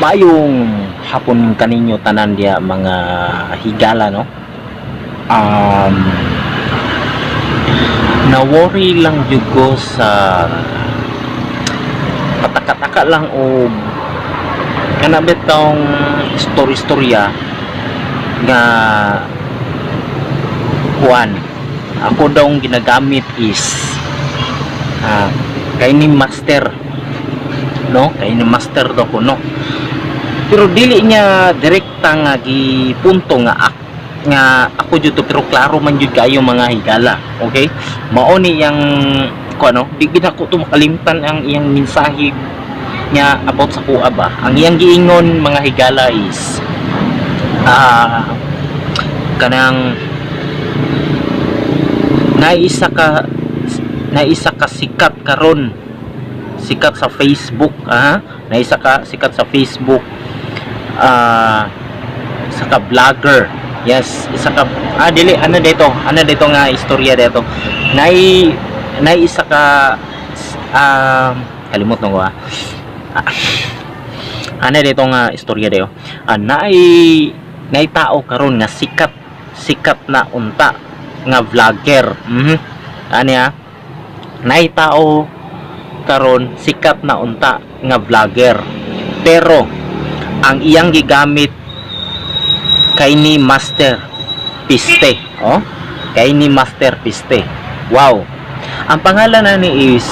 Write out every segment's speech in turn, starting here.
Maayong hapon kaninyo tanan diya, mga higala, no? Na-worry lang jud ko sa pataka-taka lang o kana bitong story-storya nga kuan ako daw ang ginagamit is KineMaster, no? KineMaster daw ko, no? Pero dili niya direkta nga gipunto nga nga ako jud to, pero klaro man jud kayo, mga higala. Okay, mao ni yang ko ano, di gid ako to makalimtan ang iyang mensahe niya about sa kuha ba. Ang iyang giingon, mga higala, is kanang naisa ka sikat karon, sikat sa Facebook, naisa ka sikat sa Facebook, isa ka vlogger. Yes, isa ka dili ano dito, ano dito nga istorya dito, nay nay isa ka kalimot na ko ano dito nga istorya dito, nay nay tao karon nga sikat, sikat na unta nga vlogger. Ani nay tao karon sikat na unta nga vlogger, pero ang iyang gigamit KineMaster piste. Oh, KineMaster piste. Wow, ang pangalan na ni is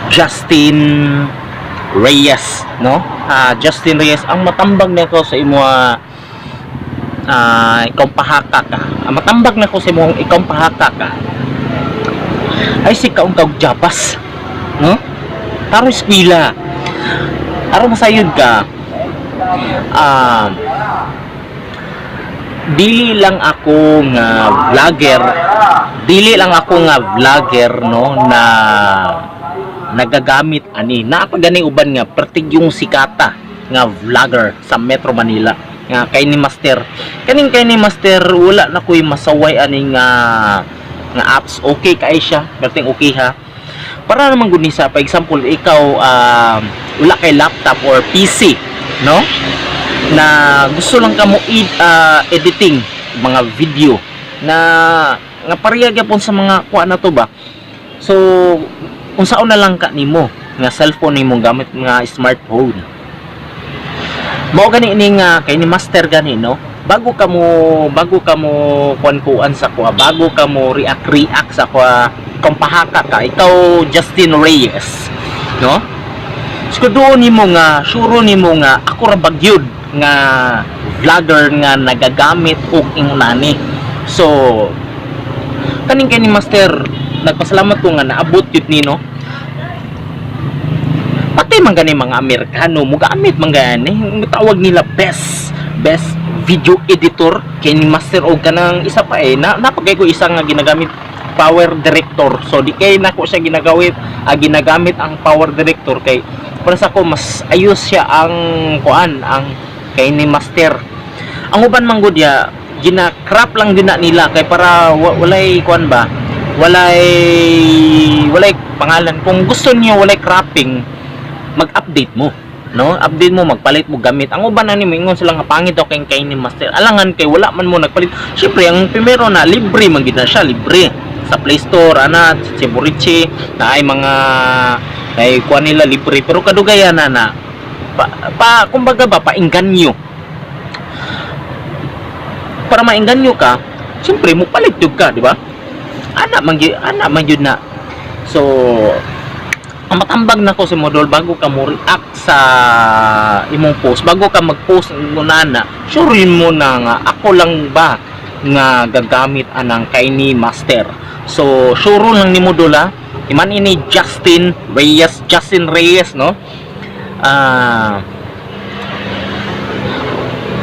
Justin Reyes, no? Justin Reyes, ang matambag nako sa imo, ikaw pahaka ka, ang matambag nako sa imong ikaw pahaka ka ay si kaong kag japas, no? Taro eskwela aron masayod ka. Dili lang ako nga vlogger, dili lang ako nga vlogger, no, na nagagamit ani. Naa pa gani uban nga pertig yung sikata nga vlogger sa Metro Manila nga KineMaster. Kaning KineMaster, wala na ko'y masaway ani nga nga apps. Okay kay siya, perting okay ha. Para naman gud ni sa, for example, ikaw wala kay laptop or PC, no, na gusto lang kamo editing mga video na nga pareha gyapon sa mga kuha na to ba. So unsaon na lang ka nimo nga cellphone nimo gamit nga smartphone, mao gani ni nga KineMaster gani, no? Bago ka mo kuan-kuan sa kuha, bago ka mo react react sa kuha kung pahaka ka, ikaw Justin Reyes, no, siguro nimo nga sure nimo nga ako ra bagyod nga vlogger nga nagagamit og ingon ani. So kaning KineMaster, nagpasalamat ko nga naabot yun ni, no? Pati man gani mga Amerikano mugamit man gani. Tawag nila best best video editor KineMaster og kanang isa pa eh na napagay ko isa nga ginagamit, Power Director. So di kay nako siya ginagamit ang Power Director kay para sa ko mas ayos siya ang kuan, ang KineMaster. Ang uban man gud ya, gina-crop lang din na nila kay para walay kuan ba, walay walay pangalan. Kung gusto niyo walay cropping, mag-update mo, no? Update mo, magpalit mo gamit. Ang uban na ni moingon sila nga pangit daw kay KineMaster. Alangan kay wala man mo nagpalit. Syempre, ang primero na libre man gid na siya, libre sa Play Store ana, Chiburichi na ay mga ay kuan nila, libre. Pero kadugayan na na pa kumbaga ba, painganyo. Para mainganyo ka, syempre mo palit jud ka, di ba? Ana man jud na. So ang matambag na ko si modol, bago ka mo react sa imong post, bago ka mag-post ng nana, sure mo na nga ako lang ba nga gagamit anang KineMaster. So sure lang ni modol ha. Iman ini Justin Reyes, Justin Reyes, no?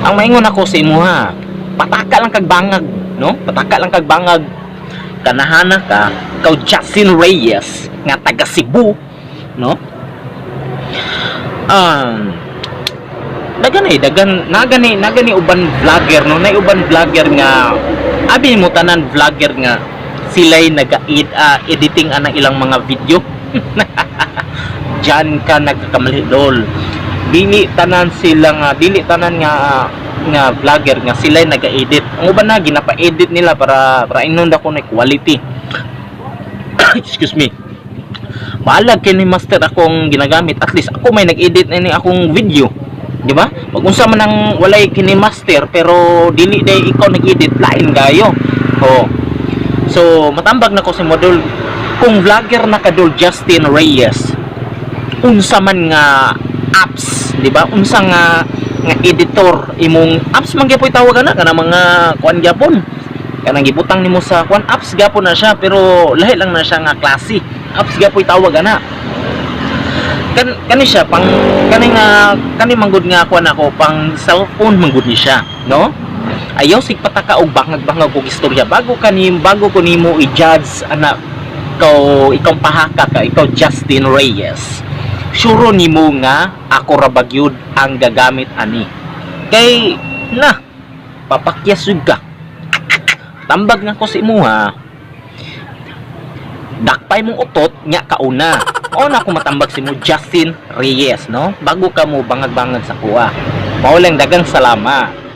Ang maingon ako sa imo ha, pataka lang kag bangag, no? Pataka lang kag bangag. Kanahana ka, ikaw Justin Reyes nga taga Cebu, no? Dagan eh, dagan nagani nagani uban vlogger, no? Nay uban vlogger nga abi mo tanan vlogger nga sila'y naga editing ana ilang mga video. Diyan ka nagkakamali, dol. Dili tanan sila nga, dili tanan nga nga vlogger nga sila naga-edit. Ang uban na ginapa-edit nila para ingnon dako na quality. Excuse me. Bahalag KineMaster akong ginagamit. At least ako may nag-edit na ni akong video. Di ba? Pag unsa man ang walay KineMaster pero dili day ikaw nag-edit, lain gayo. Oh. So, matambag na ko si Modol. Kung vlogger na ka dol Justin Reyes, unsa man nga apps, di ba? Unsa nga nga editor imong apps man gyapon tawag ana, kana mga kuan gyapon. Kanang gibutang nimo sa kuan, apps gyapon na siya, pero lahi lang na siya nga klase. Apps gyapon tawag ana. Kan kani siya pang kani nga kani manggod nga kuan ako, pang cellphone manggod ni siya, no? Ayaw sig pataka og bangag-bangag og istorya bago ko nimo i-judge ana. Ikaw pahaka ka, ikaw Justin Reyes, sure nimo nga ako ra ba gyud ang gagamit ani, kay na papakyas jud ka. Tambag na ko sa imuha, dakpay mong utot nya kauna o na ako matambag si mo Justin Reyes, no, bago ka mo bangag-bangag sa kuha. Mao lang, dagang salamat.